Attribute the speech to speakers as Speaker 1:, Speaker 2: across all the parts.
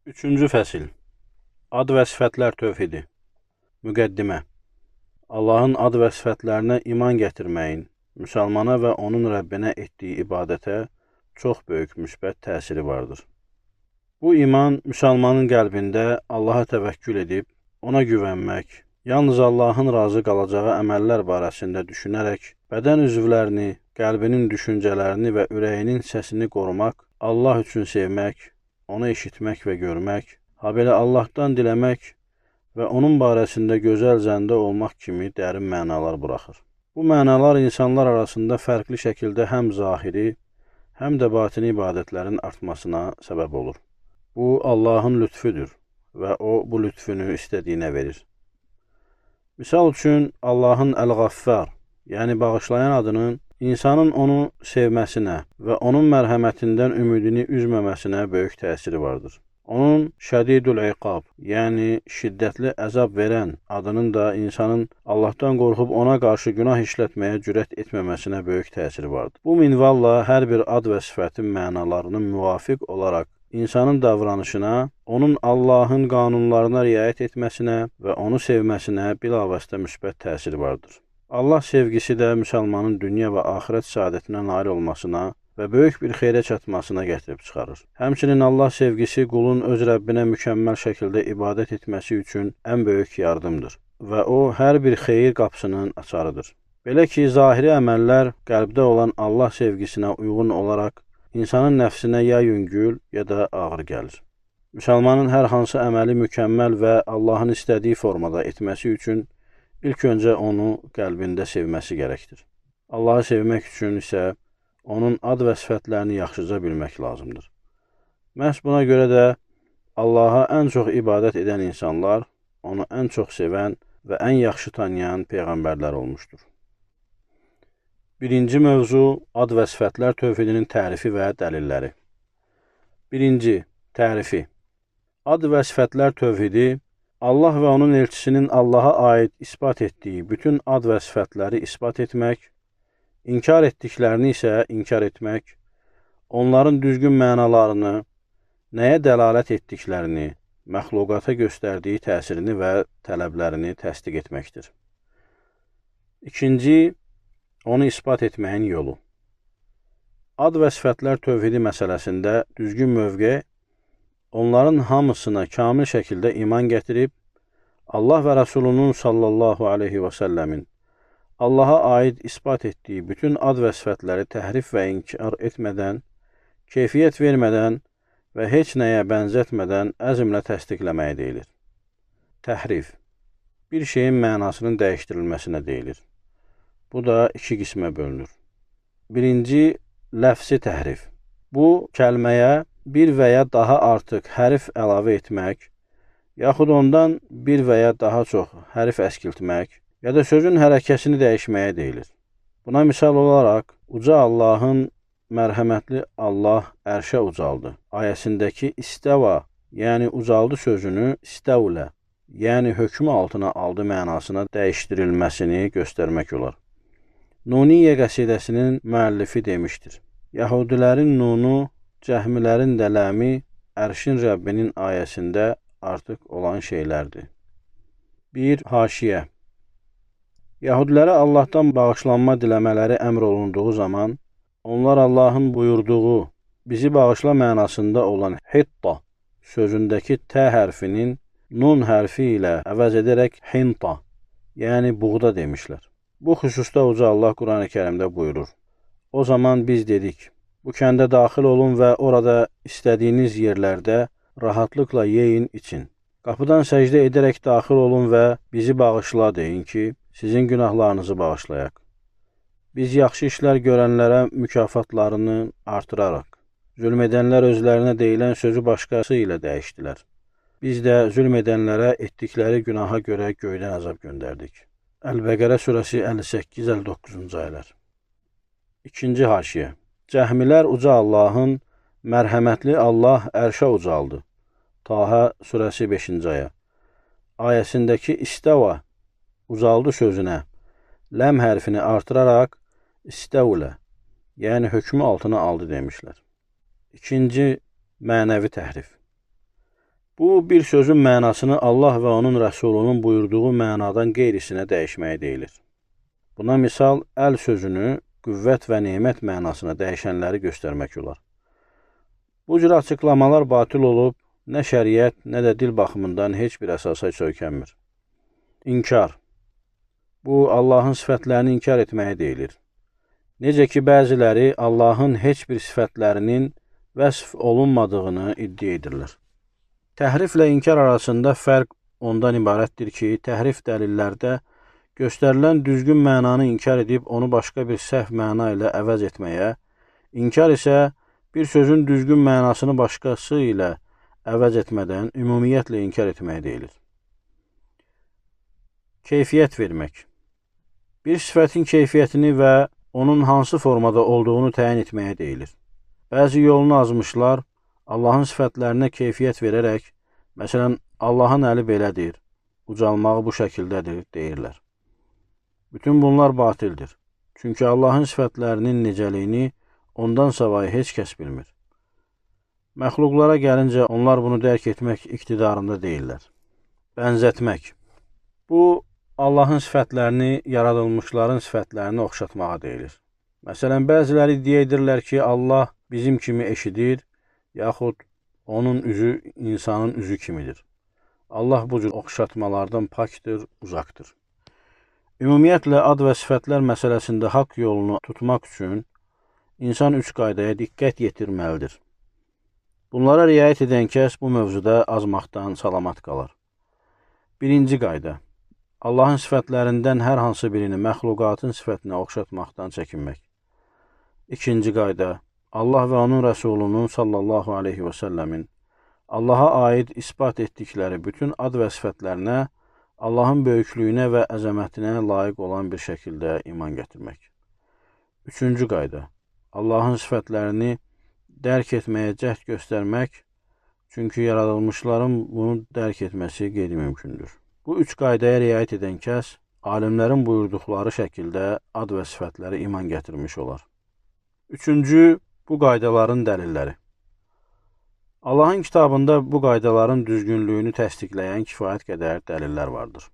Speaker 1: Üçüncü fəsil. Ad və sifətlər tövhidi. Müqəddimə. Allahın ad və sifətlərinə iman gətirməyin, müsəlmana və onun Rəbbinə etdiyi ibadətə çox böyük müsbət təsiri vardır. Bu iman müsəlmanın qəlbində Allaha təvəkkül edib, ona güvənmək, yalnız Allahın razı qalacağı əməllər barəsində düşünərək, bədən üzvlərini, qəlbinin düşüncələrini və ürəyinin səsini qorumaq, Allah üçün sevmək, onu eşitmək və görmək, habelə Allahdan diləmək və onun barəsində gözəl zəndə olmaq kimi dərin mənalar buraxır. Bu mənalar insanlar arasında fərqli şəkildə həm zahiri, həm də batini ibadətlərin artmasına səbəb olur. Bu, Allahın lütfüdür və o, bu lütfünü istədiyinə verir. Misal üçün, Allahın Əl-Qaffar, yəni bağışlayan adının insanın onu sevməsinə və onun mərhəmətindən ümidini üzməməsinə böyük təsiri vardır. Onun Şədidül İqab, yəni şiddətli əzab verən adının da insanın Allahdan qorxub ona qarşı günah işlətməyə cürət etməməsinə böyük təsiri vardır. Bu minvalla hər bir ad və sifətin mənalarının müvafiq olaraq insanın davranışına, onun Allahın qanunlarına riayət etməsinə və onu sevməsinə bilavasitə müsbət təsiri vardır. Allah sevgisi də müsəlmanın dünya və axirət saadətinə nail olmasına və böyük bir xeyrə çatmasına gətirib çıxarır. Həmçinin Allah sevgisi qulun öz Rəbbinə mükəmməl şəkildə ibadət etməsi üçün ən böyük yardımdır və o, hər bir xeyir qapısının açarıdır. Belə ki, zahiri əməllər qəlbdə olan Allah sevgisinə uyğun olaraq insanın nəfsinə ya yüngül, ya da ağır gəlir. Müsəlmanın hər hansı əməli mükəmməl və Allahın istədiyi formada etməsi üçün ilk öncə onu qəlbində sevməsi gərəkdir. Allahı sevmək üçün isə onun ad və sifətlərini yaxşıca bilmək lazımdır. Məhz buna görə də Allaha ən çox ibadət edən insanlar, onu ən çox sevən və ən yaxşı tanıyan peyğəmbərlər olmuşdur. Birinci mövzu, ad və sifətlər tövhidinin tərifi və dəlilləri. Birinci, tərifi. Ad və sifətlər tövhidi, Allah və onun elçisinin Allaha aid isbat etdiyi bütün ad və sifətləri isbat etmək, inkar etdiklərini isə inkar etmək, onların düzgün mənalarını, nəyə dəlalət etdiklərini, məxluqata göstərdiyi təsirini və tələblərini təsdiq etməkdir. İkinci, onu isbat etməyin yolu. Ad və sifətlər tövhidi məsələsində düzgün mövqe, onların hamısına kamil şəkildə iman gətirib, Allah və Rəsulunun sallallahu aleyhi və səlləmin Allaha aid isbat etdiyi bütün ad və sifətləri təhrif və inkar etmədən, keyfiyyət vermədən və heç nəyə bənzətmədən əzmlə təsdiqləməyə deyilir. Təhrif, bir şeyin mənasının dəyişdirilməsinə deyilir. Bu da iki qismə bölünür. Birinci, ləfsi təhrif. Bu, kəlməyə bir və ya daha artıq hərif əlavə etmək, yaxud ondan bir və ya daha çox hərif əskiltmək, ya da sözün hərəkəsini dəyişməyə deyilir. Buna misal olaraq, Uca Allahın mərhəmətli Allah ərşə ucaldı ayəsindəki istəva, yəni ucaldı sözünü istəvlə, yəni hökmü altına aldı mənasına dəyişdirilməsini göstərmək olar. Nuniyyə qəsidəsinin müəllifi demişdir. Yahudilərin nunu, cəhmilərin də ləmi ərşin Rəbbinin ayəsində artıq olan şeylərdir. Bir haşiyə. Yahudilərə Allahdan bağışlanma diləmələri əmr olunduğu zaman, onlar Allahın buyurduğu, bizi bağışla mənasında olan hitta sözündəki T hərfinin nun hərfi ilə əvəz edərək hinta, yəni buğda demişlər. Bu xüsusda Uca Allah Qurani Kərimdə buyurur. O zaman biz dedik, bu kəndə daxil olun və orada istədiyiniz yerlərdə rahatlıqla yeyin, için. Qapıdan səcdə edərək daxil olun və bizi bağışla deyin ki, sizin günahlarınızı bağışlayaq. Biz yaxşı işlər görənlərə mükafatlarını artıraraq. Zülm edənlər özlərinə deyilən sözü başqası ilə dəyişdilər. Biz də zülm edənlərə etdikləri günaha görə göydən əzab göndərdik. Əl-Bəqərə surəsi 58-59-cu ayələr. İkinci haşiyə. Cəhmilər Uca Allahın mərhəmətli Allah ərşə ucaldı. Tahə surəsi 5-ci ayə. Ayəsindəki istəva, ucaldı sözünə ləm hərfini artıraraq istəvlə, yəni hökmü altına aldı demişlər. İkinci, mənəvi təhrif. Bu, bir sözün mənasını Allah və onun Rəsulunun buyurduğu mənadan qeyrisinə dəyişməyə deyilir. Buna misal, əl sözünü qüvvət və nemət mənasına dəyişənləri göstərmək olar. Bu cür açıqlamalar batil olub, nə şəriət, nə də dil baxımından heç bir əsasa söykənmir. İnkar. Bu, Allahın sifətlərini inkar etməyə deyilir. Necə ki, bəziləri Allahın heç bir sifətlərinin vəsf olunmadığını iddia edirlər. Təhriflə inkar arasında fərq ondan ibarətdir ki, təhrif dəlillərdə göstərilən düzgün mənanı inkar edib onu başqa bir səhv məna ilə əvəz etməyə, inkar isə bir sözün düzgün mənasını başqası ilə əvəz etmədən ümumiyyətlə inkar etməyə deyilir. Keyfiyyət vermək. Bir sifətin keyfiyyətini və onun hansı formada olduğunu təyin etməyə deyilir. Bəzi yolunu azmışlar, Allahın sifətlərinə keyfiyyət verərək, məsələn, Allahın əli belədir, ucalmağı bu şəkildədir, deyirlər. Bütün bunlar batildir. Çünki Allahın sifətlərinin nicəliyini ondan savayı heç kəs bilmir. Məxluqlara gəlincə, onlar bunu dərk etmək iqtidarında deyirlər. Bənzətmək. Bu, Allahın sifətlərini yaradılmışların sifətlərinə oxşatmağa deyilir. Məsələn, bəziləri iddia edirlər ki, Allah bizim kimi eşidir, yaxud onun üzü insanın üzü kimidir. Allah bu cür oxşatmalardan pakdır, uzaqdır. Ümumiyyətlə, ad və sifətlər məsələsində haqq yolunu tutmaq üçün insan üç qaydaya diqqət yetirməlidir. Bunlara riayət edən kəs bu mövzuda azmaqdan salamat qalar. Birinci qayda, Allahın sifətlərindən hər hansı birini məxluqatın sifətinə oxşatmaqdan çəkinmək. İkinci qayda, Allah və onun Rəsulunun sallallahu aleyhi və səlləmin Allaha aid isbat etdikləri bütün ad və sifətlərinə, Allahın böyüklüyünə və əzəmətinə layiq olan bir şəkildə iman gətirmək. Üçüncü qayda, Allahın sifətlərini dərk etməyə cəhd göstərmək, çünki yaradılmışların bunu dərk etməsi qeyri-mümkündür. Bu üç qaydaya riayət edən kəs, alimlərin buyurduqları şəkildə ad və sifətlərə iman gətirmiş olar. Üçüncü, bu qaydaların dəlilləri. Allahın kitabında bu qaydaların düzgünlüyünü təsdiqləyən kifayət qədər dəlillər vardır.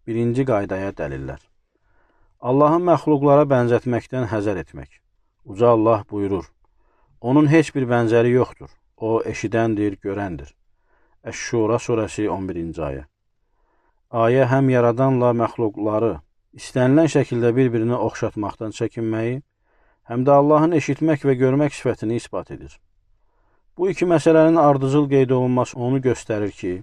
Speaker 1: Birinci qaydaya dəlillər. Allahın məxluqlara bənzətməkdən həzər etmək. Uca Allah buyurur, onun heç bir bənzəri yoxdur. O, eşidəndir, görəndir. Əş-Şura surəsi 11-ci ayə. Ayə həm yaradanla məxluqları istənilən şəkildə bir-birinə oxşatmaqdan çəkinməyi, həm də Allahın eşitmək və görmək sifətini isbat edir. Bu iki məsələnin ardıcıl qeyd olunması onu göstərir ki,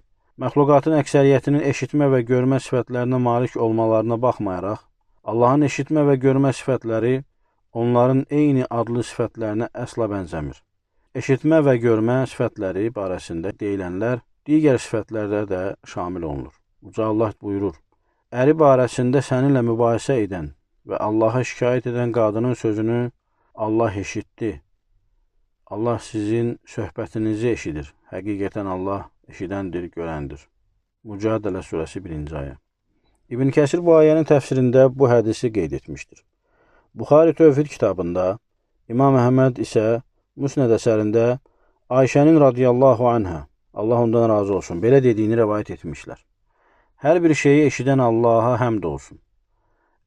Speaker 1: məxluqatın əksəriyyətinin eşitmə və görmə sifətlərinə malik olmalarına baxmayaraq, Allahın eşitmə və görmə sifətləri onların eyni adlı sifətlərinə əsla bənzəmir. Eşitmə və görmə sifətləri barəsində deyilənlər digər sifətlərdə də şamil olunur. Uca Allah buyurur, əri barəsində səninlə mübahisə edən və Allaha şikayət edən qadının sözünü Allah eşitdi. Allah sizin söhbətinizi eşidir. Həqiqətən Allah eşidəndir, görəndir. Mücadilə surəsi 1-ci ayə. İbn Kəsir bu ayənin təfsirində bu hədisi qeyd etmişdir. Buxari Tövhid kitabında, İmam Əhməd isə Müsnəd əsərində Ayşənin radiyallahu anhə, Allah ondan razı olsun, belə dediyini rəvayət etmişlər. Hər bir şeyi eşidən Allaha həmd olsun.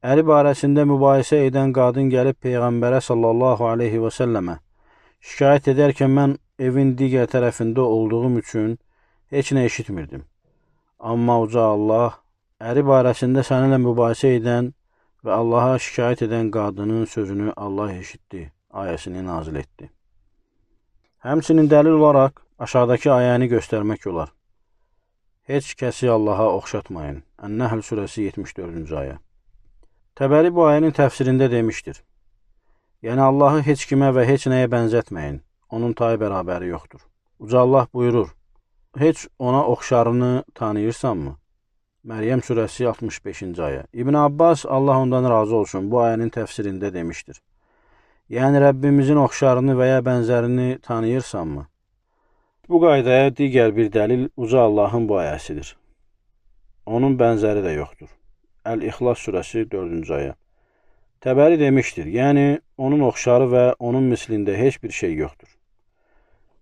Speaker 1: Əri barəsində mübahisə edən qadın gəlib Peyğəmbərə sallallahu aleyhi və səlləmə şikayət edərkən mən evin digər tərəfində olduğum üçün heç nə eşitmirdim. Amma uca Allah, əri barəsində səninlə mübahisə edən və Allaha şikayət edən qadının sözünü Allah eşitdi ayəsini nazil etdi. Həmçinin dəlil olaraq aşağıdakı ayəni göstərmək olar. Heç kəsi Allaha oxşatmayın. Ən-Nəhl surəsi 74-cü ayə. Təbəri bu ayənin təfsirində demişdir. Yəni, Allahı heç kimə və heç nəyə bənzətməyin. Onun tayı bərabəri yoxdur. Uca Allah buyurur, heç ona oxşarını tanıyırsanmı? Məryəm surəsi 65-ci ayə. İbn Abbas, Allah ondan razı olsun, bu ayənin təfsirində demişdir. Yəni, Rəbbimizin oxşarını və ya bənzərini tanıyırsanmı? Bu qaydaya digər bir dəlil Uca Allahın bu ayəsidir. Onun bənzəri də yoxdur. Əl-İxlas surəsi 4-cü ayə. Təbəri demişdir, yəni onun oxşarı və onun mislində heç bir şey yoxdur.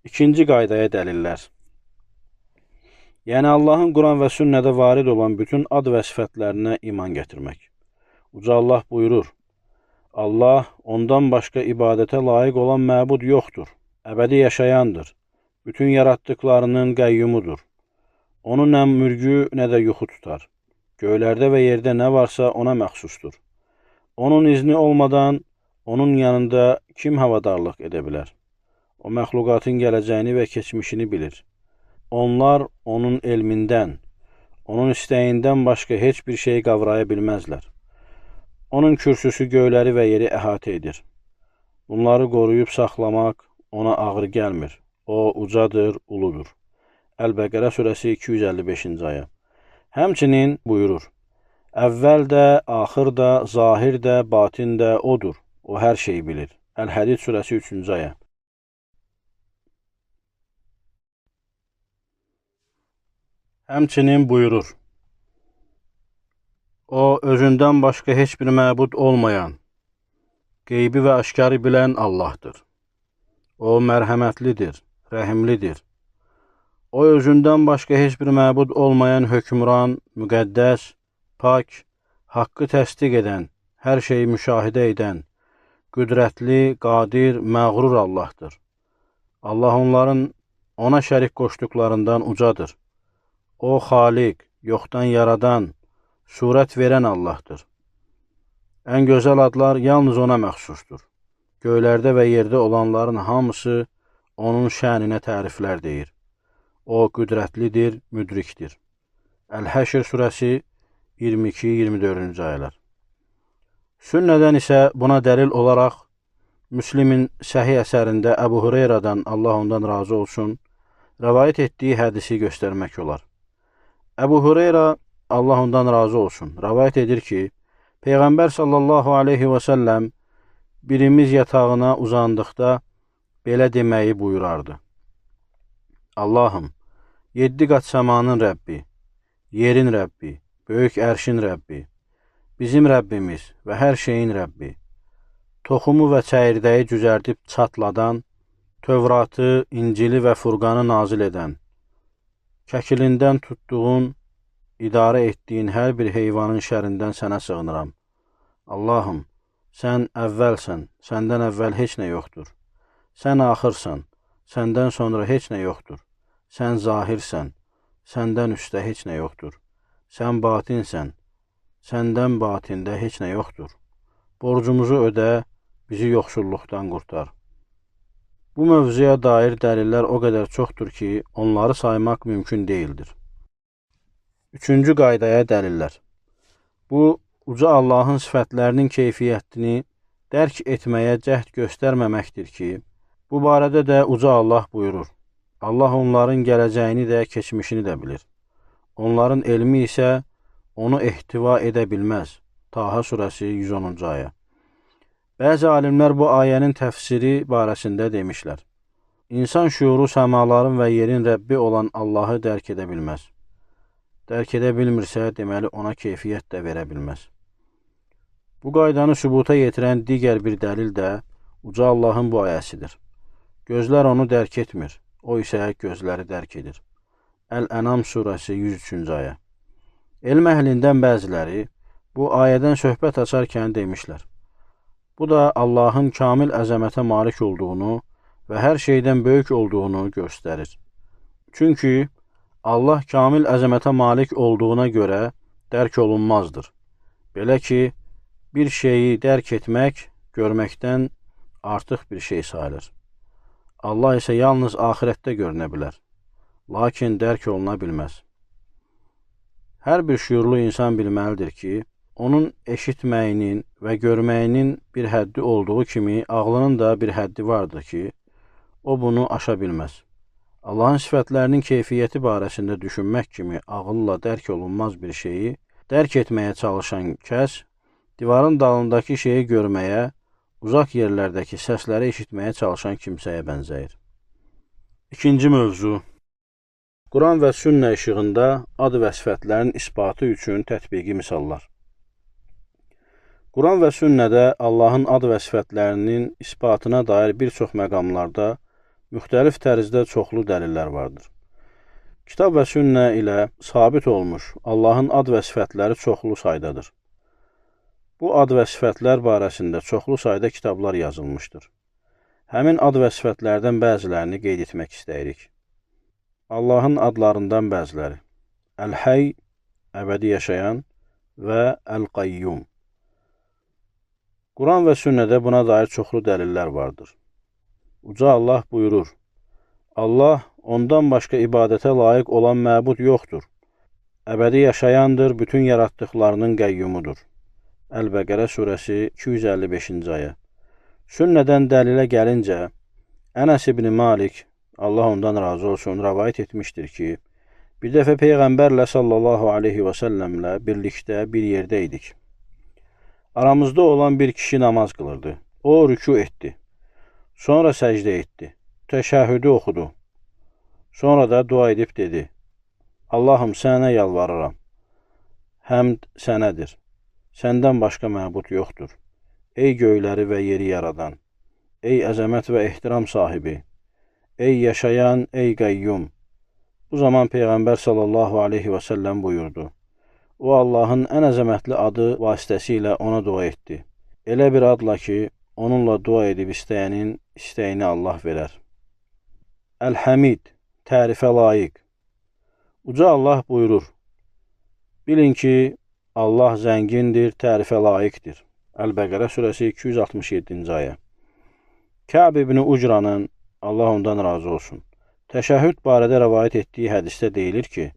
Speaker 1: İkinci qaydaya dəlillər. Yəni, Allahın Quran və sünnədə varid olan bütün ad və sifətlərinə iman gətirmək. Uca Allah buyurur, Allah ondan başqa ibadətə layiq olan məbud yoxdur, əbədi yaşayandır, bütün yaratdıqlarının qəyyumudur. Onu nə mürgü, nə də yuxu tutar. Göylərdə və yerdə nə varsa ona məxsusdur. Onun izni olmadan onun yanında kim havadarlıq edə bilər? O, məxluqatın gələcəyini və keçmişini bilir. Onlar onun elmindən, onun istəyindən başqa heç bir şey qavraya bilməzlər. Onun kürsüsü göyləri və yeri əhatə edir. Bunları qoruyub saxlamaq ona ağır gəlmir. O, ucadır, uludur. Əl-Bəqərə surəsi 255-ci ayə. Həmçinin buyurur, əvvəl də, axır da, zahir də, batin də odur. O, hər şeyi bilir. Əl-Hədid surəsi 3-cü ayə. Həmçinin buyurur, O, özündən başqa heç bir məbud olmayan, qeybi və aşkarı bilən Allahdır. O, mərhəmətlidir, rəhimlidir. O, özündən başqa heç bir məbud olmayan hökmran, müqəddəs, pak, haqqı təsdiq edən, hər şeyi müşahidə edən, qüdrətli, qadir, məğrur Allahdır. Allah onların ona şərik qoşduqlarından ucadır. O, xaliq, yoxdan yaradan, surət verən Allahdır. Ən gözəl adlar yalnız ona məxsusdur. Göylərdə və yerdə olanların hamısı onun şəninə təriflər deyir. O, qüdrətlidir, müdrikdir. Əl-Həşr surəsi 22-24-cü ayələr. Sünnədən isə buna dəlil olaraq Müslimin səhih əsərində Əbu Hureyradan, Allah ondan razı olsun, rəvayət etdiyi hədisi göstərmək olar. Əbu Hureyra, Allah ondan razı olsun, rəvayət edir ki, Peyğəmbər sallallahu aleyhi və səlləm birimiz yatağına uzandıqda belə deməyi buyurardı. Allahım, 7 qat səmanın Rəbbi, yerin Rəbbi, böyük ərşin Rəbbi, bizim Rəbbimiz və hər şeyin Rəbbi, toxumu və çəyirdəyi cüzərdib çatladan, Tövratı, İncili və Furqanı nazil edən, kəkilindən tutduğun, idarə etdiyin hər bir heyvanın şərindən sənə sığınıram. Allahım, sən əvvəlsən, səndən əvvəl heç nə yoxdur. Sən axırsan, səndən sonra heç nə yoxdur. Sən zahirsən, səndən üstə heç nə yoxdur. Sən batinsən, səndən batində heç nə yoxdur. Borcumuzu ödə, bizi yoxsulluqdan qurtar. Bu mövzuya dair dəlillər o qədər çoxdur ki, onları saymaq mümkün deyildir. Üçüncü qaydaya dəlillər. Bu, uca Allahın sifətlərinin keyfiyyətini dərk etməyə cəhd göstərməməkdir ki, bu barədə də uca Allah buyurur. Allah onların gələcəyini də, keçmişini də bilir. Onların elmi isə onu ehtiva edə bilməz. Taha surəsi 110-cu ayə. Bəzi alimlər bu ayənin təfsiri barəsində demişlər. İnsan şüuru səmaların və yerin Rəbbi olan Allahı dərk edə bilməz. Dərk edə bilmirsə, deməli ona keyfiyyət də verə bilməz. Bu qaydanı sübuta yetirən digər bir dəlil də uca Allahın bu ayəsidir. Gözlər onu dərk etmir, o isə gözləri dərk edir. Əl-Ənam surəsi 103-cü ayə. Elm əhlindən bəziləri bu ayədən söhbət açarkən demişlər. Bu da Allahın kamil əzəmətə malik olduğunu və hər şeydən böyük olduğunu göstərir. Çünki Allah kamil əzəmətə malik olduğuna görə dərk olunmazdır. Belə ki, bir şeyi dərk etmək, görməkdən artıq bir şey sayılır. Allah isə yalnız axirətdə görünə bilər, lakin dərk oluna bilməz. Hər bir şüurlu insan bilməlidir ki, onun eşitməyinin və görməyinin bir həddi olduğu kimi, ağlının da bir həddi vardır ki, o bunu aşa bilməz. Allahın sifətlərinin keyfiyyəti barəsində düşünmək kimi ağılla dərk olunmaz bir şeyi dərk etməyə çalışan kəs, divarın dalındakı şeyi görməyə, uzaq yerlərdəki səsləri eşitməyə çalışan kimsəyə bənzəyir. İkinci mövzu. Quran və sünnə işığında ad və sifətlərin isbatı üçün tətbiqi misallar. Quran və sünnədə Allahın ad və sifətlərinin isbatına dair bir çox məqamlarda müxtəlif tərzdə çoxlu dəlillər vardır. Kitab və sünnə ilə sabit olmuş Allahın ad və sifətləri çoxlu saydadır. Bu ad və sifətlər barəsində çoxlu sayda kitablar yazılmışdır. Həmin ad və sifətlərdən bəzilərini qeyd etmək istəyirik. Allahın adlarından bəziləri: Əl-Həy, əbədi yaşayan və Əl-Qayyum. Quran və sünnədə buna dair çoxlu dəlillər vardır. Uca Allah buyurur: Allah, ondan başqa ibadətə layiq olan məbud yoxdur. Əbədi yaşayandır, bütün yaratdıqlarının qəyyumudur. Əl-Bəqərə surəsi 255-ci ayə. Sünnədən dəlilə gəlincə, Ənəs ibn Malik, Allah ondan razı olsun, rəvayət etmişdir ki, bir dəfə Peyğəmbərlə sallallahu aleyhi və səlləmlə birlikdə bir yerdə idik. Aramızda olan bir kişi namaz qılırdı. O, rükû etdi. Sonra səcdə etdi. Təşəhhüdü oxudu. Sonra da dua edib dedi: Allahım, sənə yalvarıram. Həmd sənədir. Səndən başqa məbud yoxdur. Ey göyləri və yeri yaradan, ey əzəmət və ehtiram sahibi, ey yaşayan, ey qəyyum. Bu zaman Peyğəmbər sallallahu aleyhi və səlləm buyurdu: O, Allahın ən əzəmətli adı vasitəsilə ona dua etdi. Elə bir adla ki, onunla dua edib istəyənin istəyini Allah verər. Əl-Həmid, tərifə layiq. Uca Allah buyurur: Bilin ki, Allah zəngindir, tərifə layiqdir. Əl-Bəqərə surəsi 267-ci ayə. Kəb ibn Ucranın, Allah ondan razı olsun, təşəhhüd barədə rəvayət etdiyi hədisdə deyilir ki,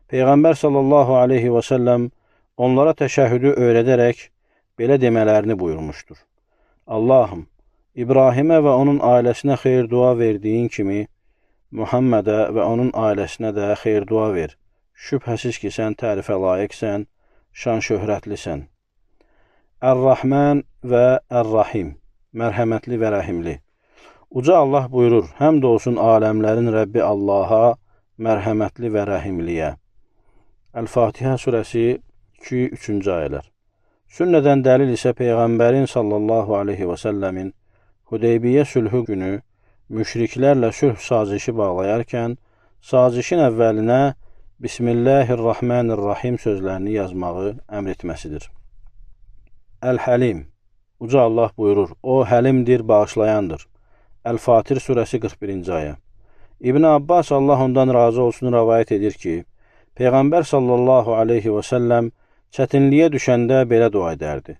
Speaker 1: Peyğəmbər sallallahu aleyhi və səlləm onlara təşəhhüdü öyrədərək belə demələrini buyurmuşdur: Allahım, İbrahimə və onun ailəsinə xeyir dua verdiyin kimi, Muhammedə və onun ailəsinə də xeyir dua ver. Şübhəsiz ki, sən tərifə layiqsən, şan şöhrətlisən. Ər-Rəhmən və Ər-Rahim, mərhəmətli və rəhimli. Uca Allah buyurur: Həmd olsun aləmlərin Rəbbi Allaha, mərhəmətli və rəhimliyə. Əl-Fatihə surəsi 2-3-cü ayələr. Sünnədən dəlil isə Peyğəmbərin sallallahu aleyhi və səlləmin Hudeybiyyə sülhü günü müşriklərlə sülh sazişi bağlayarkən, sazişin əvvəlinə Bismillahirrahmanirrahim sözlərini yazmağı əmr etməsidir. Əl-Həlim. Uca Allah buyurur: O, həlimdir, bağışlayandır. Əl-Fatir surəsi 41-ci ayə. İbn Abbas, Allah ondan razı olsun, rəvayət edir ki, Peyğəmbər sallallahu aleyhi və səlləm çətinliyə düşəndə belə dua edərdi: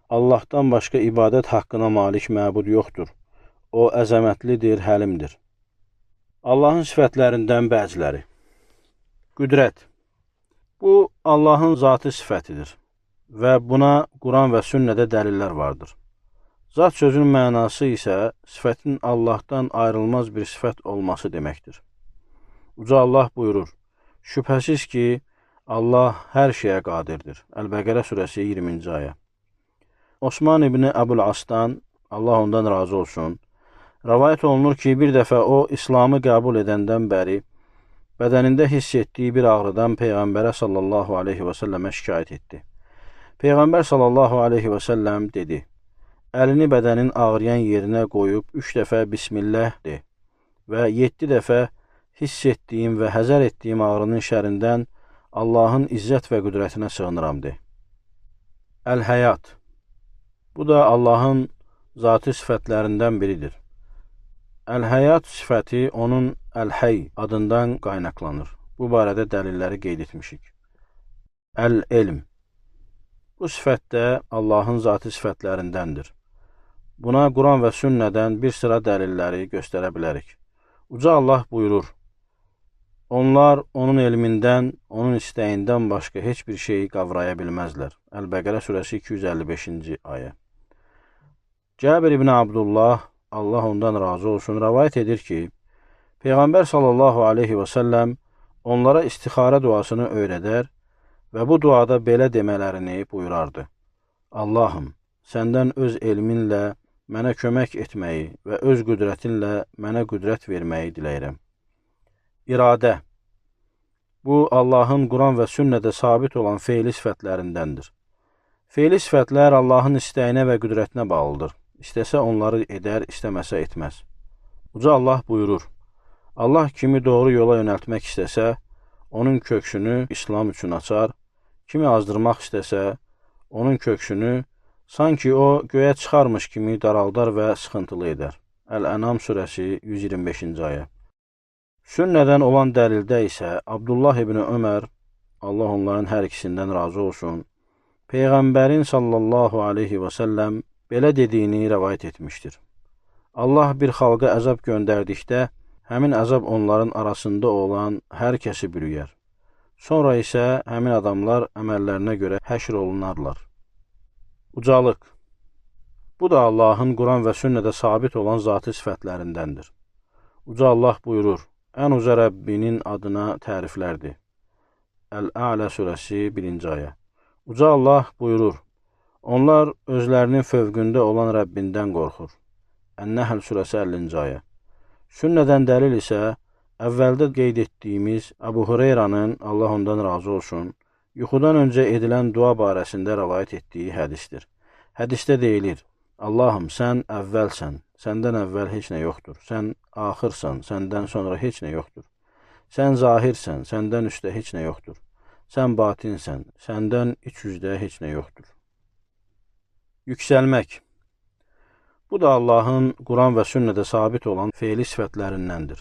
Speaker 1: Allahdan başqa ibadət haqqına malik məbud yoxdur. O, əzəmətlidir, həlimdir. Allahın sifətlərindən bəziləri. Qüdrət. Bu, Allahın zatı sifətidir və buna Quran və sünnədə dəlillər vardır. Zat sözünün mənası isə sifətin Allahdan ayrılmaz bir sifət olması deməkdir. Uca Allah buyurur: Şübhəsiz ki, Allah hər şeyə qadirdir. Əl-Bəqərə surəsi 20-ci ayə. Osman ibn Əbul Asdan, Allah ondan razı olsun, rəvayət olunur ki, bir dəfə o, İslamı qəbul edəndən bəri bədənində hiss etdiyi bir ağrıdan Peyğəmbərə sallallahu aleyhi və səlləmə şikayət etdi. Peyğəmbər sallallahu aleyhi və səlləm dedi: Əlini bədənin ağrıyan yerinə qoyub 3 dəfə Bismillah de və 7 dəfə hiss etdiyim və həzər etdiyim ağrının şərindən Allahın izzət və qüdrətinə sığınıram de. Əl-Həyat. Bu da Allahın zatı sifətlərindən biridir. Əl-Həyat sifəti onun Əl-Həy adından qaynaqlanır. Bu barədə dəlilləri qeyd etmişik. Əl-Elm. Bu sifət də Allahın zatı sifətlərindəndir. Buna Quran və sünnədən bir sıra dəlilləri göstərə bilərik. Uca Allah buyurur: Onlar onun elmindən, onun istəyindən başqa heç bir şeyi qavraya bilməzlər. Əl-Bəqərə surəsi 255-ci ayə. Cabir ibn Abdullah, Allah ondan razı olsun, rəvayət edir ki, Peyğəmbər sallallahu aleyhi və səlləm onlara istixarə duasını öyrədər və bu duada belə demələrini buyurardı: Allahım, səndən öz elminlə mənə kömək etməyi və öz qüdrətinlə mənə qüdrət verməyi diləyirəm. İradə. Bu, Allahın Quran və sünnədə sabit olan feili sifətlərindəndir. Feili sifətlər Allahın istəyinə və qüdrətinə bağlıdır. İstəsə onları edər, istəməsə etməz. Uca Allah buyurur: Allah kimi doğru yola yönəltmək istəsə, onun köksünü İslam üçün açar, kimi azdırmaq istəsə, onun köksünü sanki o göyə çıxarmış kimi daraldar və sıxıntılı edər. Əl-Ənam surəsi 125-ci ayə. Sünnədən olan dəlildə isə Abdullah ibn Ömər, Allah onların hər ikisindən razı olsun, Peyğəmbərin sallallahu aleyhi və səlləm belə dediyini rəvayət etmişdir. Allah bir xalqa əzab göndərdikdə, həmin əzab onların arasında olan hər kəsi bürüyər. Sonra isə həmin adamlar əməllərinə görə həşr olunarlar. Ucalıq. Bu da Allahın Quran və sünnədə sabit olan zatı sifətlərindəndir. Uca Allah buyurur, ən uca Rəbbinin adına təriflərdir. Əl-Ə'lə surəsi 1-ci ayə. Uca Allah buyurur, onlar özlərinin fövqündə olan Rəbbindən qorxur. Ən-Nəhl surəsi 50-ci ayə. Sünnədən dəlil isə əvvəldə qeyd etdiyimiz Əbu Hureyranın, Allah ondan razı olsun, yuxudan öncə edilən dua barəsində rəvayət etdiyi hədisdir. Hədisdə deyilir, Allahım, sən əvvəlsən, səndən əvvəl heç nə yoxdur. Sən axırsan, səndən sonra heç nə yoxdur. Sən zahirsən, səndən üstə heç nə yoxdur. Sən batinsən, səndən iç üzdə heç nə yoxdur. Yüksəlmək. Bu da Allahın Quran və sünnədə sabit olan feili sifətlərindəndir.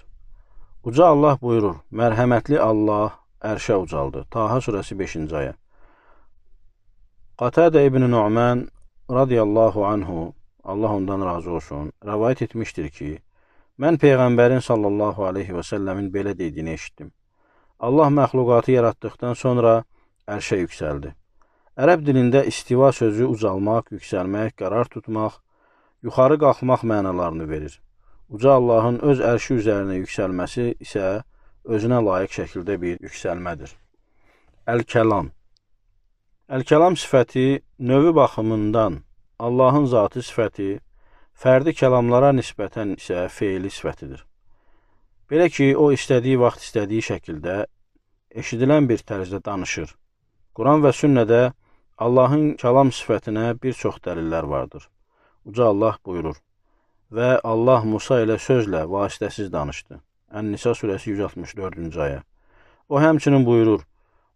Speaker 1: Uca Allah buyurur, mərhəmətli Allah ərşə ucaldı. Taha surəsi 5-ci ayə. Qatədə ibn Nu'man radiyallahu anhu, Allah ondan razı olsun, rəvayət etmişdir ki, mən Peyğəmbərin sallallahu aleyhi və səlləmin belə dediyini eşitdim. Allah məxluqatı yaratdıqdan sonra ərşə yüksəldi. Ərəb dilində istiva sözü ucalmaq, yüksəlmək, qərar tutmaq, yuxarı qalxmaq mənalarını verir. Uca Allahın öz ərşi üzərinə yüksəlməsi isə özünə layiq şəkildə bir yüksəlmədir. Əl-Kəlam. Əl-Kəlam sifəti növü baxımından Allahın zatı sifəti, fərdi kəlamlara nisbətən isə feili sifətidir. Belə ki, o istədiyi vaxt istədiyi şəkildə eşidilən bir tərzdə danışır. Quran və sünnədə Allahın kəlam sifətinə bir çox dəlillər vardır. Uca Allah buyurur, və Allah Musa ilə sözlə, vasitəsiz danışdı. Ən-Nisa surəsi 164-cü ayə. O həmçinin buyurur,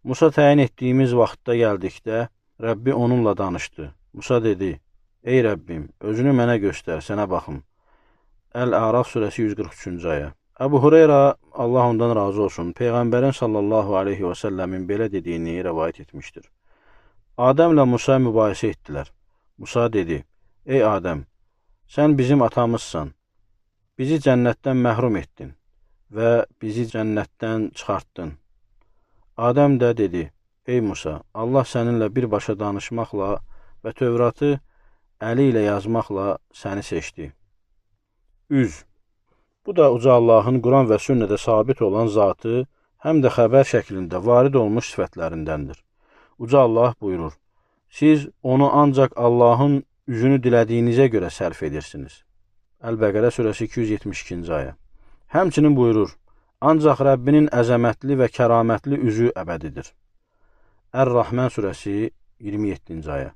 Speaker 1: Musa təyin etdiyimiz vaxtda gəldikdə, Rəbbi onunla danışdı. Musa dedi, ey Rəbbim, özünü mənə göstər, sənə baxım. Əl-Əraf surəsi 143-cü ayə. Əbu Hureyra, Allah ondan razı olsun, Peyğəmbərin sallallahu aleyhi və səlləmin belə dediyini rəvayət etmişdir. Adəmlə Musa mübahisə etdilər. Musa dedi, ey Adəm, sən bizim atamızsan, bizi cənnətdən məhrum etdin və bizi cənnətdən çıxartdın. Adəm də dedi, ey Musa, Allah səninlə birbaşa danışmaqla və Tövratı əli ilə yazmaqla səni seçdi. Üz. Bu da Uca Allahın Quran və sünnədə sabit olan zatı, həm də xəbər şəklində varid olmuş sifətlərindəndir. Uca Allah buyurur, siz onu ancaq Allahın üzünü dilədiyinizə görə sərf edirsiniz. Əl-Bəqərə surəsi 272-ci ayə. Həmçinin buyurur, ancaq Rəbbinin əzəmətli və kəramətli üzü əbədidir. Ər-Rəhmən surəsi 27-ci ayə.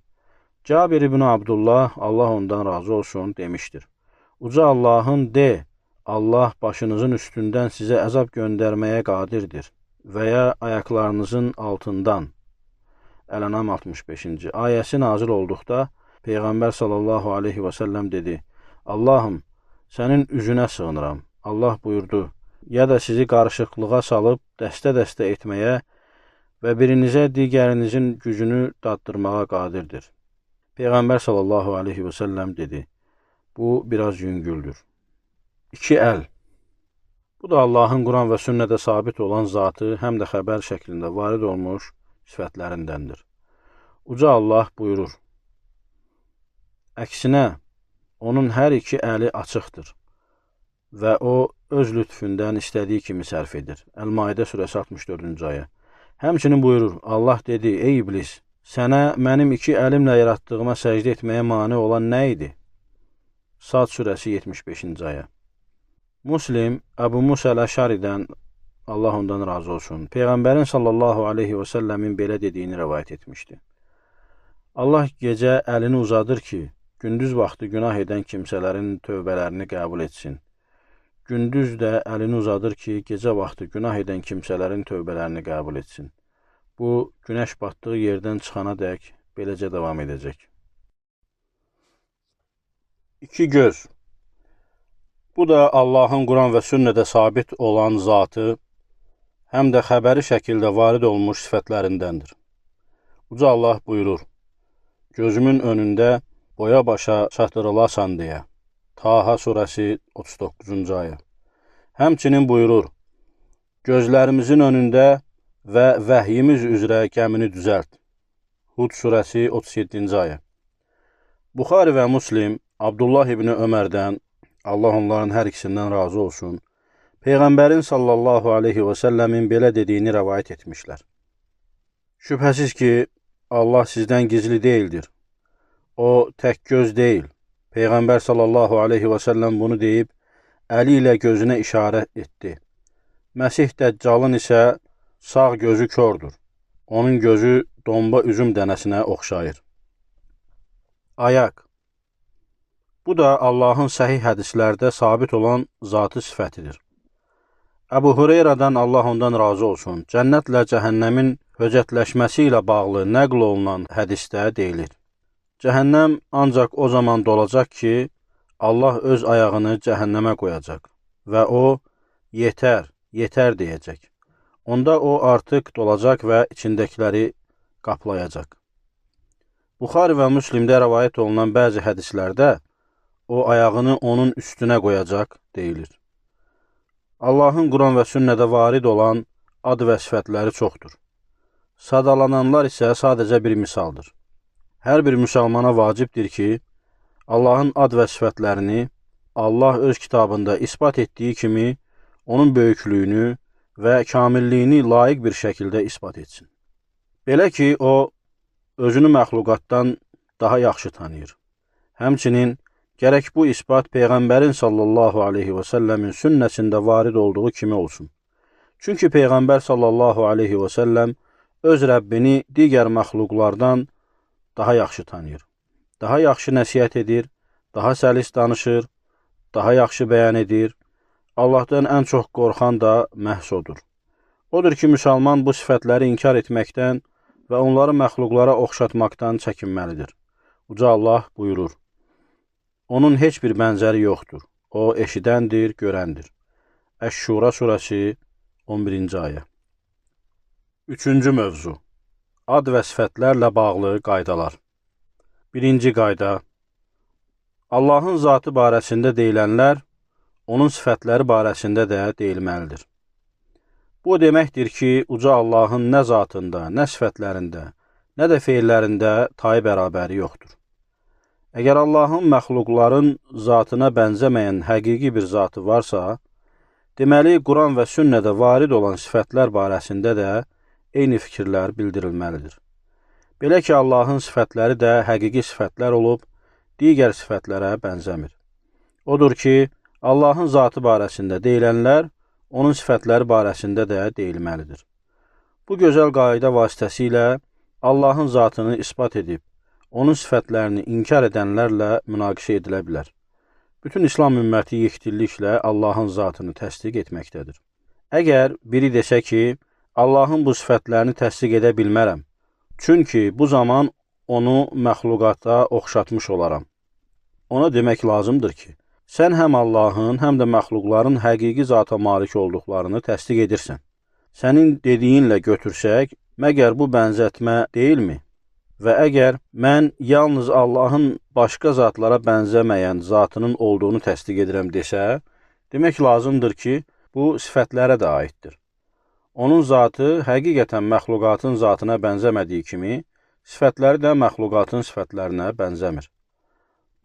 Speaker 1: Cabir ibn Abdullah, Allah ondan razı olsun, demişdir. Uca Allahın de, Allah başınızın üstündən sizə əzab göndərməyə qadirdir və ya ayaqlarınızın altından. Əl-Ənam 65-ci ayəsi nazil olduqda, Peyğəmbər sallallahu aleyhi və səlləm dedi, Allahım, sənin üzünə sığınıram. Allah buyurdu, ya da sizi qarışıqlığa salıb dəstə-dəstə etməyə və birinizə digərinizin gücünü daddırmağa qadirdir. Peyğəmbər sallallahu aleyhi və səlləm dedi, bu biraz yüngüldür. İki əl. Bu da Allahın Quran və sünnədə sabit olan zatı həm də xəbər şəklində varid olmuş sifətlərindəndir. Uca Allah buyurur, əksinə, onun hər iki əli açıqdır və o, öz lütfündən istədiyi kimi sərf edir. Əl-Maidə surəsi 64-cü ayə. Həmçinin buyurur, Allah dedi, ey iblis, sənə mənim iki əlimlə yaratdığıma səcdə etməyə mane olan nə idi? Sad surəsi 75-ci ayə. Muslim, Əbu Musa əl-Əşaridən, Allah ondan razı olsun, Peyğəmbərin sallallahu aleyhi və səlləmin belə dediyini rəvayət etmişdi. Allah gecə əlini uzadır ki, gündüz vaxtı günah edən kimsələrin tövbələrini qəbul etsin. Gündüz də əlini uzadır ki, gecə vaxtı günah edən kimsələrin tövbələrini qəbul etsin. Bu, günəş batdığı yerdən çıxana dək beləcə davam edəcək. İki göz. Bu da Allahın Quran və sünnədə sabit olan zatı, həm də xəbəri şəkildə varid olmuş sifətlərindəndir. Uca Allah buyurur, gözümün önündə boya başa çatdırılasan deyə. Taha surəsi 39-cu ayə. Həmçinin buyurur, gözlərimizin önündə və vəhyimiz üzrə gəmini düzəlt. Hud surəsi 37-ci ayə. Buxari və Muslim Abdullah ibni Ömərdən, Allah onların hər ikisindən razı olsun, Peyğəmbərin sallallahu aleyhi və səlləmin belə dediyini rəvayət etmişlər. Şübhəsiz ki, Allah sizdən gizli deyildir. O, tək göz deyil. Peyğəmbər sallallahu aleyhi və səlləm bunu deyib, əli ilə gözünə işarə etdi. Məsih Dəccalın isə sağ gözü kördür. Onun gözü domba üzüm dənəsinə oxşayır. Ayaq. Bu da Allahın səhih hədislərdə sabit olan zatı sifətidir. Əbu Hureyradan Allah ondan razı olsun, cənnətlə cəhənnəmin höcətləşməsi ilə bağlı nəql olunan hədisdə deyilir. Cəhənnəm ancaq o zaman dolacaq ki, Allah öz ayağını cəhənnəmə qoyacaq və o, yetər, yetər deyəcək. Onda o artıq dolacaq və içindəkiləri qaplayacaq. Buxari və Müslimdə rəvayət olunan bəzi hədislərdə o, ayağını onun üstünə qoyacaq deyilir. Allahın Quran və sünnədə varid olan ad və sifətləri çoxdur. Sadalananlar isə sadəcə bir misaldır. Hər bir müsəlmana vacibdir ki, Allahın ad və sifətlərini Allah öz kitabında isbat etdiyi kimi onun böyüklüyünü və kamilliyini layiq bir şəkildə isbat etsin. Belə ki, o, özünü məxluqatdan daha yaxşı tanıyır. Həmçinin, gərək bu isbat Peyğəmbərin sallallahu aleyhi və səlləmin sünnəsində varid olduğu kimi olsun. Çünki Peyğəmbər sallallahu aleyhi və səlləm öz Rəbbini digər məxluqlardan daha yaxşı tanıyır, daha yaxşı nəsihət edir, daha səlis danışır, daha yaxşı bəyan edir. Allahdan ən çox qorxan da məhz odur. Odur ki, müsəlman bu sifətləri inkar etməkdən və onları məxluqlara oxşatmaqdan çəkinməlidir. Uca Allah buyurur, onun heç bir bənzəri yoxdur. O, eşidəndir, görəndir. Əş-Şura surəsi 11-ci ayə. Üçüncü mövzu. Ad və sifətlərlə bağlı qaydalar. Birinci qayda. Allahın zatı barəsində deyilənlər, onun sifətləri barəsində də deyilməlidir. Bu deməkdir ki, uca Allahın nə zatında, nə sifətlərində, nə də feillərində tayı bərabəri yoxdur. Əgər Allahın məxluqların zatına bənzəməyən həqiqi bir zatı varsa, deməli, Quran və sünnədə varid olan sifətlər barəsində də eyni fikirlər bildirilməlidir. Belə ki, Allahın sifətləri də həqiqi sifətlər olub, digər sifətlərə bənzəmir. Odur ki, Allahın zatı barəsində deyilənlər, onun sifətləri barəsində də deyilməlidir. Bu gözəl qayda vasitəsilə Allahın zatını isbat edib, onun sifətlərini inkar edənlərlə münaqişə edilə bilər. Bütün İslam ümməti yekdilliklə Allahın zatını təsdiq etməkdədir. Əgər biri desə ki, Allahın bu sifətlərini təsdiq edə bilmərəm, çünki bu zaman onu məxluqata oxşatmış olaram. Ona demək lazımdır ki, sən həm Allahın, həm də məxluqların həqiqi zata malik olduqlarını təsdiq edirsən. Sənin dediyinlə götürsək, məgər bu bənzətmə deyilmi? Və əgər mən yalnız Allahın başqa zatlara bənzəməyən zatının olduğunu təsdiq edirəm desə, demək lazımdır ki, bu sifətlərə də aiddir. Onun zatı həqiqətən məxluqatın zatına bənzəmədiyi kimi, sifətləri də məxluqatın sifətlərinə bənzəmir.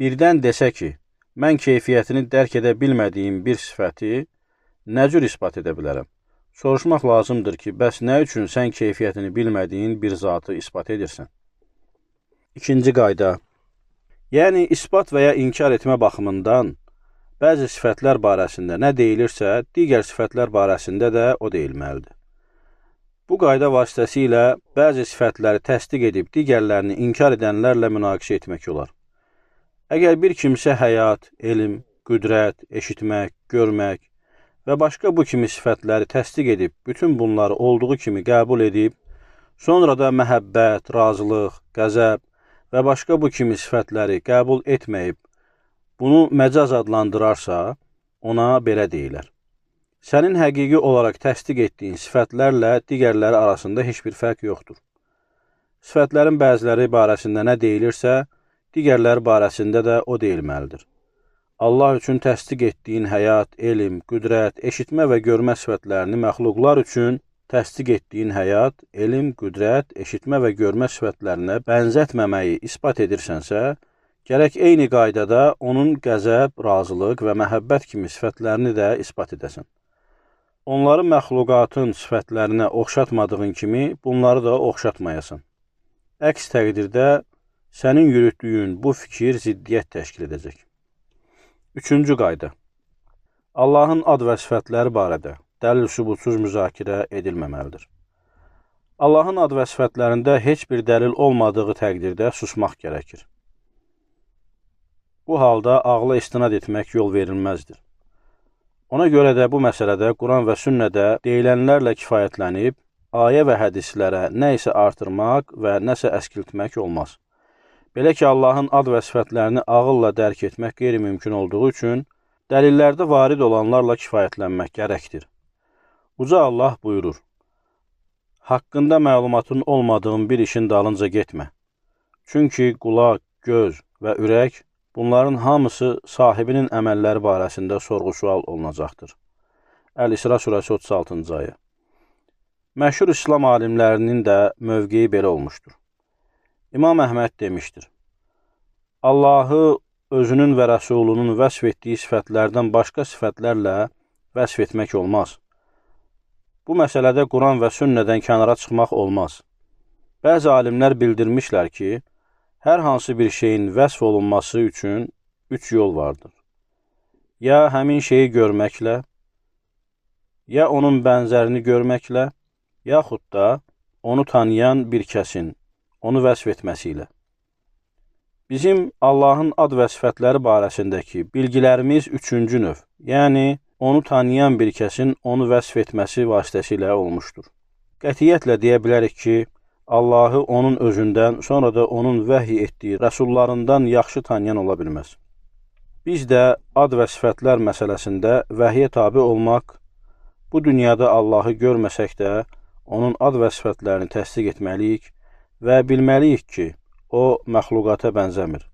Speaker 1: Birdən desə ki, mən keyfiyyətini dərk edə bilmədiyim bir sifəti nə cür isbat edə bilərəm? Soruşmaq lazımdır ki, bəs nə üçün sən keyfiyyətini bilmədiyin bir zatı isbat edirsən? İkinci qayda. Yəni, isbat və ya inkar etmə baxımından bəzi sifətlər barəsində nə deyilirsə, digər sifətlər barəsində də o deyilməlidir. Bu qayda vasitəsilə bəzi sifətləri təsdiq edib digərlərini inkar edənlərlə münaqişə etmək olar. Əgər bir kimsə həyat, elm, qüdrət, eşitmək, görmək və başqa bu kimi sifətləri təsdiq edib, bütün bunları olduğu kimi qəbul edib, sonra da məhəbbət, razılıq, qəzəb və başqa bu kimi sifətləri qəbul etməyib, bunu məcaz adlandırarsa, ona belə deyilər. Sənin həqiqi olaraq təsdiq etdiyin sifətlərlə digərləri arasında heç bir fərq yoxdur. Sifətlərin bəziləri barəsində nə deyilirsə, digərləri barəsində də o deyilməlidir. Allah üçün təsdiq etdiyin həyat, elm, qüdrət, eşitmə və görmə sifətlərini məxluqlar üçün təsdiq etdiyin həyat, elm, qüdrət, eşitmə və görmə sifətlərinə bənzətməməyi isbat edirsənsə, gərək eyni qaydada onun qəzəb, razılıq və məhəbbət kimi sifətlərini də isbat edəsən. Onları məxluqatın sifətlərinə oxşatmadığın kimi bunları da oxşatmayasan. Əks təqdirdə sənin yürütdüyün bu fikir ziddiyyət təşkil edəcək. Üçüncü qayda. Allahın ad və sifətləri barədə dəlil sübutsuz müzakirə edilməməlidir. Allahın ad və sifətlərində heç bir dəlil olmadığı təqdirdə susmaq gərəkir. Bu halda ağla istinad etmək yol verilməzdir. Ona görə də bu məsələdə Quran və sünnədə deyilənlərlə kifayətlənib, ayə və hədislərə nə isə artırmaq və nəsə əskiltmək olmaz. Belə ki, Allahın ad və sifətlərini ağılla dərk etmək qeyri-mümkün olduğu üçün dəlillərdə varid olanlarla kifayətlənmək gərəkdir. Uca Allah buyurur: Haqqında məlumatın olmadığın bir işin dalınca getmə. Çünki qulaq, göz və ürək bunların hamısı sahibinin əməlləri barəsində sorğu-sual olunacaqdır. Əl-İsra surəsi 36-cı ayə. Məşhur İslam alimlərinin də mövqeyi belə olmuşdur. İmam Əhməd demişdir: Allahı özünün və Rəsulunun vəsf etdiyi sifətlərdən başqa sifətlərlə vəsf etmək olmaz. Bu məsələdə Quran və sünnədən kənara çıxmaq olmaz. Bəzi alimlər bildirmişlər ki, hər hansı bir şeyin vəsf olunması üçün 3 yol vardır. Ya həmin şeyi görməklə, ya onun bənzərini görməklə, yaxud da onu tanıyan bir kəsin onu vəsf etməsi ilə. Bizim Allahın ad və sifətləri barəsindəki bilgilərimiz üçüncü növ, yəni onu tanıyan bir kəsin onu vəsf etməsi vasitəsilə olmuşdur. Qətiyyətlə deyə bilərik ki, Allahı onun özündən, sonra da onun vəhy etdiyi rəsullarından yaxşı tanıyan ola bilməz. Biz də ad və sifətlər məsələsində vəhyə tabi olmaq, bu dünyada Allahı görməsək də onun ad və sifətlərini təsdiq etməliyik və bilməliyik ki, o məxluqata bənzəmir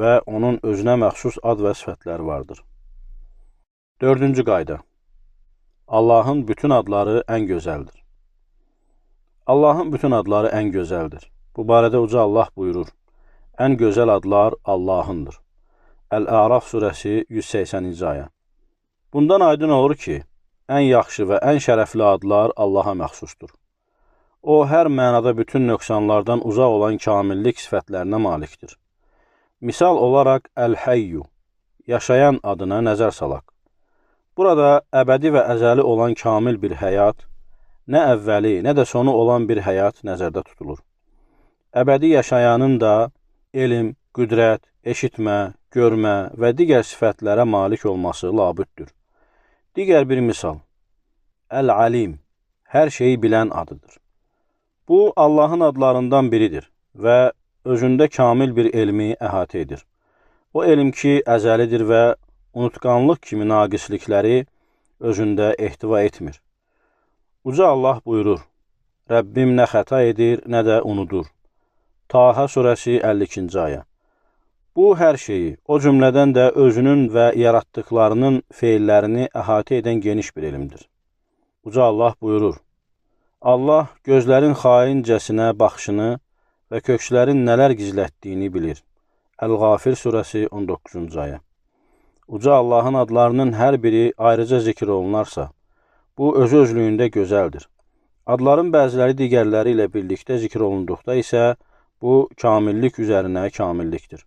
Speaker 1: və onun özünə məxsus ad və sifətləri vardır. Dördüncü qayda. Allahın bütün adları ən gözəldir. Allahın bütün adları ən gözəldir. Bu barədə Uca Allah buyurur: Ən gözəl adlar Allahındır. Əl-Əraf surəsi 180-ci ayə. Bundan aydın olur ki, ən yaxşı və ən şərəfli adlar Allaha məxsusdur. O, hər mənada bütün nöqsanlardan uzaq olan kamillik sifətlərinə malikdir. Misal olaraq Əl-Həyyu, yaşayan adına nəzər salaq. Burada əbədi və əzəli olan kamil bir həyat, nə əvvəli, nə də sonu olan bir həyat nəzərdə tutulur. Əbədi yaşayanın da elm, qüdrət, eşitmə, görmə və digər sifətlərə malik olması labüddür. Digər bir misal, Əl-Alim, hər şeyi bilən adıdır. Bu, Allahın adlarından biridir və özündə kamil bir elmi əhatə edir. O elm ki, əzəlidir və unutqanlıq kimi naqislikləri özündə ehtiva etmir. Uca Allah buyurur: Rəbbim nə xəta edir, nə də unudur. Taha surəsi 52-ci ayə. Bu, hər şeyi, o cümlədən də özünün və yaratdıqlarının feillərini əhatə edən geniş bir elmdir. Uca Allah buyurur: Allah gözlərin xaincəsinə baxışını və kökslərin nələr gizlətdiyini bilir. Əl-Ğafir surəsi 19-cu ayə. Uca Allahın adlarının hər biri ayrıca zikr olunarsa, bu özü-özlüyündə gözəldir. Adların bəziləri digərləri ilə birlikdə zikr olunduqda isə bu kamillik üzərinə kamillikdir.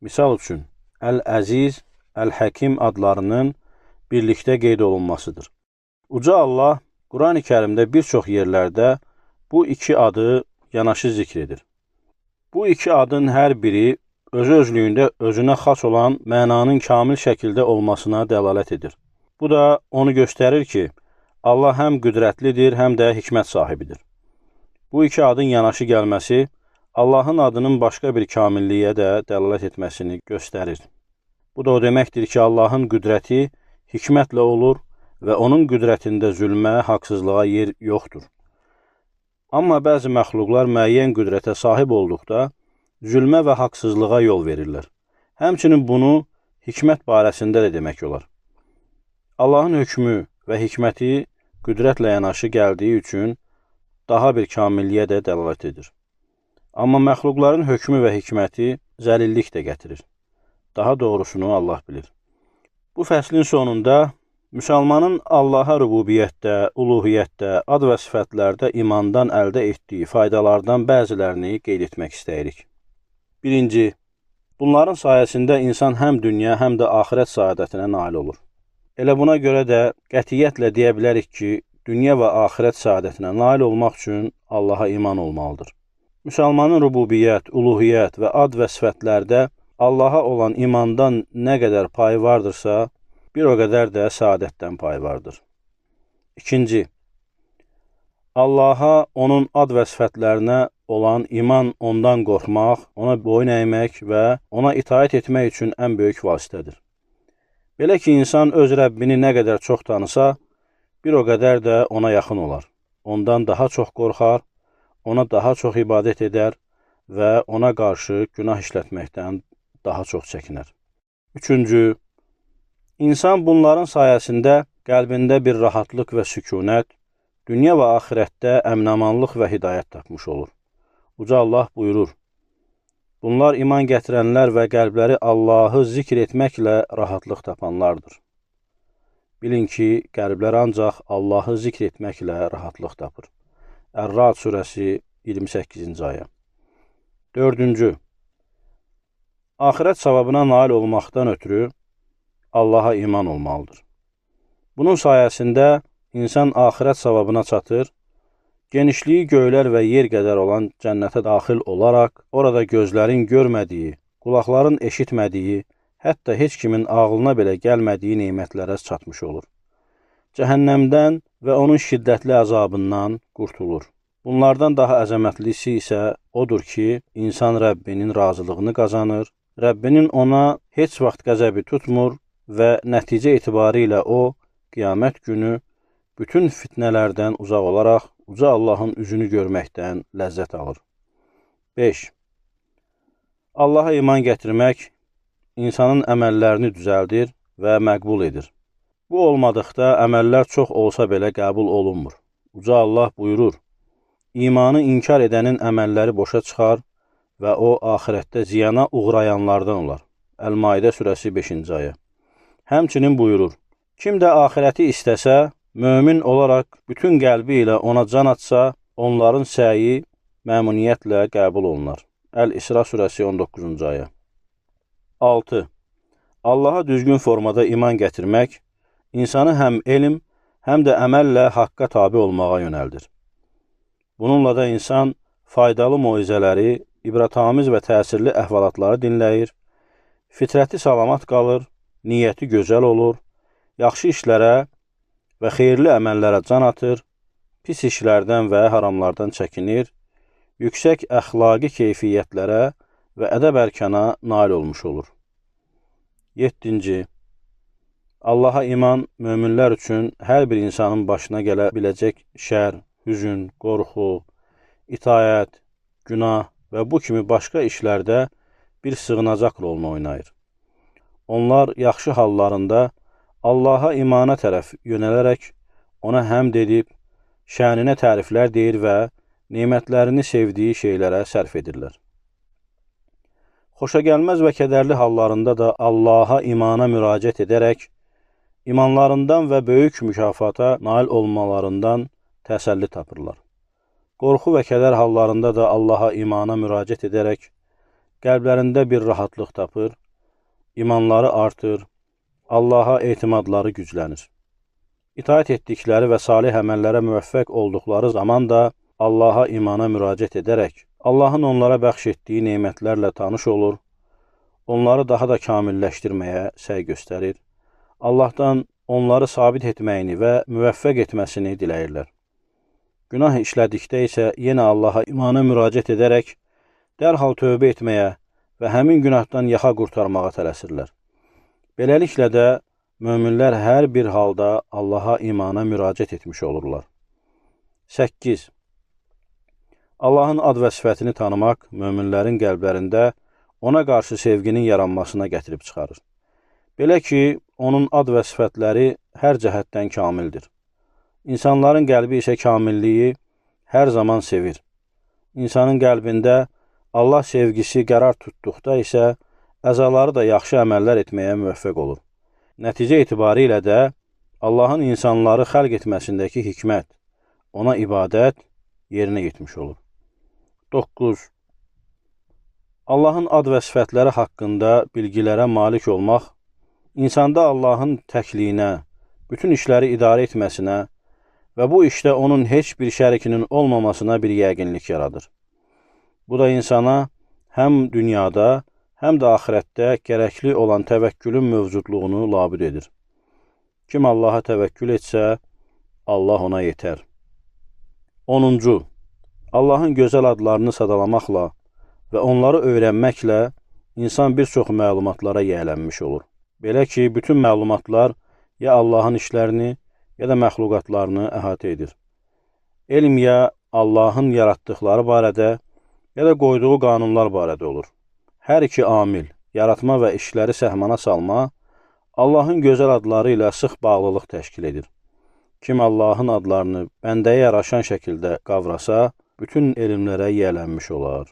Speaker 1: Misal üçün, Əl-Əziz, Əl-Həkim adlarının birlikdə qeyd olunmasıdır. Uca Allah Qurani Kərimdə bir çox yerlərdə bu iki adı yanaşı zikr edir. Bu iki adın hər biri özü-özlüyündə özünə xas olan mənanın kamil şəkildə olmasına dəlalət edir. Bu da onu göstərir ki, Allah həm qüdrətlidir, həm də hikmət sahibidir. Bu iki adın yanaşı gəlməsi Allahın adının başqa bir kamilliyə də dəlalət etməsini göstərir. Bu da o deməkdir ki, Allahın qüdrəti hikmətlə olur və onun qüdrətində zülmə, haqsızlığa yer yoxdur. Amma bəzi məxluqlar müəyyən qüdrətə sahib olduqda zülmə və haqsızlığa yol verirlər. Həmçinin bunu hikmət barəsində də demək olar. Allahın hökmü və hikməti qüdrətlə yanaşı gəldiyi üçün daha bir kamilliyə də dəlalət edir. Amma məxluqların hökmü və hikməti zəlillik də gətirir. Daha doğrusunu Allah bilir. Bu fəslin sonunda müsəlmanın Allaha rübubiyyətdə, uluhiyyətdə, ad və sifətlərdə imandan əldə etdiyi faydalardan bəzilərini qeyd etmək istəyirik. Birinci, bunların sayəsində insan həm dünya, həm də axirət saadətinə nail olur. Elə buna görə də qətiyyətlə deyə bilərik ki, dünya və axirət saadətinə nail olmaq üçün Allaha iman olmalıdır. Müsəlmanın rububiyyət, uluhiyyət və ad və sifətlərdə Allaha olan imandan nə qədər payı vardırsa, bir o qədər də saadətdən payı vardır. İkinci, Allaha, onun ad və sifətlərinə olan iman ondan qorxmaq, ona boyun əymək və ona itaət etmək üçün ən böyük vasitədir. Belə ki, insan öz Rəbbini nə qədər çox tanısa, bir o qədər də ona yaxın olar. Ondan daha çox qorxar, ona daha çox ibadət edər və ona qarşı günah işlətməkdən daha çox çəkinər. Üçüncü, insan bunların sayəsində qəlbində bir rahatlıq və sükunət, dünya və axirətdə əminamanlıq və hidayət tapmış olur. Uca Allah buyurur, bunlar iman gətirənlər və qəlbləri Allahı zikr etməklə rahatlıq tapanlardır. Bilin ki, qəlblər ancaq Allahı zikr etməklə rahatlıq tapır. Ər-Ra'd surəsi 28-ci ayə. Dördüncü, axirət savabına nail olmaqdan ötürü Allaha iman olmalıdır. Bunun sayəsində insan axirət savabına çatır, genişliyi göylər və yer qədər olan cənnətə daxil olaraq, orada gözlərin görmədiyi, qulaqların eşitmədiyi, hətta heç kimin ağlına belə gəlmədiyi nemətlərə çatmış olur. Cəhənnəmdən və onun şiddətli əzabından qurtulur. Bunlardan daha əzəmətlisi isə odur ki, insan Rəbbinin razılığını qazanır, Rəbbinin ona heç vaxt qəzəbi tutmur və nəticə etibarı ilə o, qiyamət günü bütün fitnələrdən uzaq olaraq Uca Allahın üzünü görməkdən ləzzət alır. 5. Allaha iman gətirmək insanın əməllərini düzəldir və məqbul edir. Bu olmadıqda əməllər çox olsa belə qəbul olunmur. Uca Allah buyurur, İmanı inkar edənin əməlləri boşa çıxar və o, axirətdə ziyana uğrayanlardan olar. Əl-Maidə surəsi 5-ci ayə. Həmçinin buyurur, kim də axirəti istəsə, mömin olaraq bütün qəlbi ilə ona can atsa, onların səyi məmnuniyyətlə qəbul olunar. Əl-İsra surəsi 19-cu ayə. 6. Allaha düzgün formada iman gətirmək, insanı həm elm, həm də əməllə haqqa tabi olmağa yönəldir. Bununla da insan faydalı moizələri, ibrətamiz və təsirli əhvalatları dinləyir, fitrəti salamat qalır, niyyəti gözəl olur, yaxşı işlərə və xeyirli əməllərə can atır, pis işlərdən və haramlardan çəkinir, yüksək əxlaqi keyfiyyətlərə və ədəb-ərkana nail olmuş olur. 7. Allaha iman möminlər üçün hər bir insanın başına gələ biləcək şər, hüzün, qorxu, itaət, günah və bu kimi başqa işlərdə bir sığınacaq rolunu oynayır. Onlar yaxşı hallarında Allaha imana tərəf yönələrək ona həmd edib, şəninə təriflər deyir və nemətlərini sevdiyi şeylərə sərf edirlər. Xoşagəlməz və kədərli hallarında da Allaha imana müraciət edərək, imanlarından və böyük mükafata nail olmalarından təsəlli tapırlar. Qorxu və kədər hallarında da Allaha imana müraciət edərək, qəlblərində bir rahatlıq tapır, imanları artır, Allaha etimadları güclənir. İtaət etdikləri və salih əməllərə müvəffəq olduqları zaman da Allaha imana müraciət edərək, Allahın onlara bəxş etdiyi nemətlərlə tanış olur, onları daha da kamilləşdirməyə səy göstərir, Allahdan onları sabit etməyini və müvəffəq etməsini diləyirlər. Günah işlədikdə isə yenə Allaha imana müraciət edərək dərhal tövbə etməyə və həmin günahdan yaxa qurtarmağa tələsirlər. Beləliklə də möminlər hər bir halda Allaha imana müraciət etmiş olurlar. 8. Allahın ad və sifətini tanımaq möminlərin qəlblərində ona qarşı sevginin yaranmasına gətirib çıxarır. Belə ki, onun ad və sifətləri hər cəhətdən kamildir. İnsanların qəlbi isə kamilliyi hər zaman sevir. İnsanın qəlbində Allah sevgisi qərar tutduqda isə əzaları da yaxşı əməllər etməyə müvəffəq olur. Nəticə etibarilə də Allahın insanları xəlq etməsindəki hikmət, ona ibadət yerinə yetmiş olur. 9. Allahın ad və sifətləri haqqında bilgilərə malik olmaq, insanda Allahın təkliyinə, bütün işləri idarə etməsinə və bu işdə onun heç bir şərikinin olmamasına bir yəqinlik yaradır. Bu da insana həm dünyada, həm də axirətdə gərəkli olan təvəkkülün mövcudluğunu labüd edir. Kim Allaha təvəkkül etsə, Allah ona yetər. 10. Allahın gözəl adlarını sadalamaqla və onları öyrənməklə insan bir çox məlumatlara yiyələnmiş olur. Belə ki, bütün məlumatlar ya Allahın işlərini, ya da məxluqatlarını əhatə edir. Elm ya Allahın yaratdıqları barədə, ya da qoyduğu qanunlar barədə olur. Hər iki amil, yaratma və işləri səhmana salma, Allahın gözəl adları ilə sıx bağlılıq təşkil edir. Kim Allahın adlarını bəndəyə yaraşan şəkildə qavrasa, bütün elmlərə yiyələnmiş olar.